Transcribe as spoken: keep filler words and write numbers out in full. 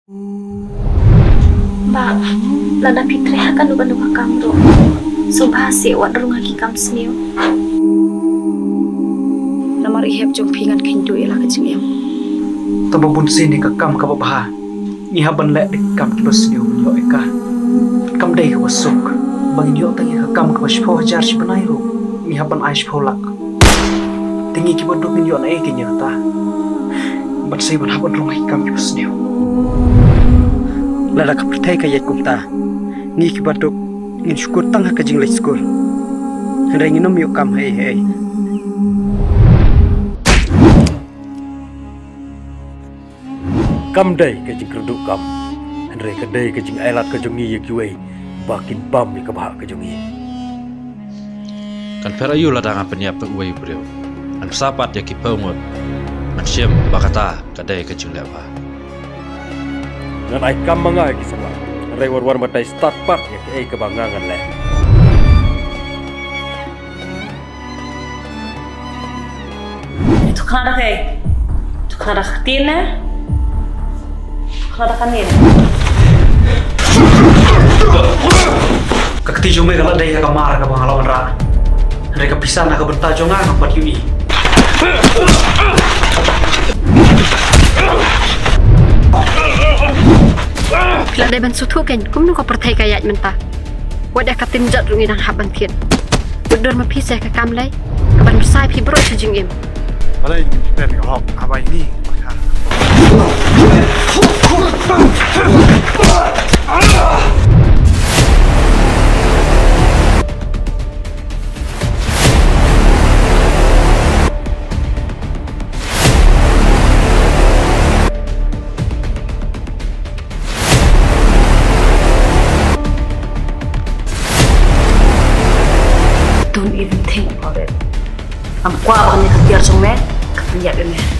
Bah, lada phi treh ha kano kano ka kam ruh, sngewbha seh wat rung ha ki kam sniew. Namar i hep jong phi ngan kheiñ duh ïa la ka jingim. Tang ba bun sien ïa ka kam kaba bha ngi hap ban leh da ki kam kiba sniew ban ïoh ïa ka. Kam dei kaba suk ba ngin ïoh tang ïa ka kam kaba shiphew hajar shi bnai ruh ngi hap ban ai shiphew lak. Te ngi kiba duk ngin ïoh na ei ka ïa kata? Ban sei ban hap ban rung ha ki kam kiba sniew. Lada ka pyrthei ka ïaid kumta, ngi kiba duk ngin shu kut tang ha ka jingleit skul. Hynrei ngin ym ïoh kam ha ei ha ei. Kam dei ka jingkyrduh kam, hynrei ka dei ka jingailad ka jong ngi ïa kiwei ba kin bam ïa ka bhah ka jong ngi. Kan pher aïu lada ngan pynïap tang uwei u briew? Ngan bsa pat ïa ki phew ngut. Ngan shem ba kata ka dei ka jingleh bha. Ngan ai kam ma nga ïa ki samla, hynrei war war batai stad pat ïa kaei kaba nga ngan leh. To khnang da kaei? To khnang da ka ktien ne? To khnang da kane ne? Ka kti jong me ka la dei ha ka mar kaba nga la wanrah. Hynrei ka pisa na ka bynta jong nga ngam pat ïohi. Phi la dei ban sngewthuh kein kumno ka pyrthei ka ïaid mynta. Wat ïa ka ktien jot ruh ngi dang hap ban thied. Mutdur ma phi sa ka kam lei kaban bsa ïa phi baroh sha jingim. Balei ngim shym ïoh hok haba ïa ngi. Don't even think about it. Ngam kwah ba kane ka tiar jong me ka pynïap ïa me.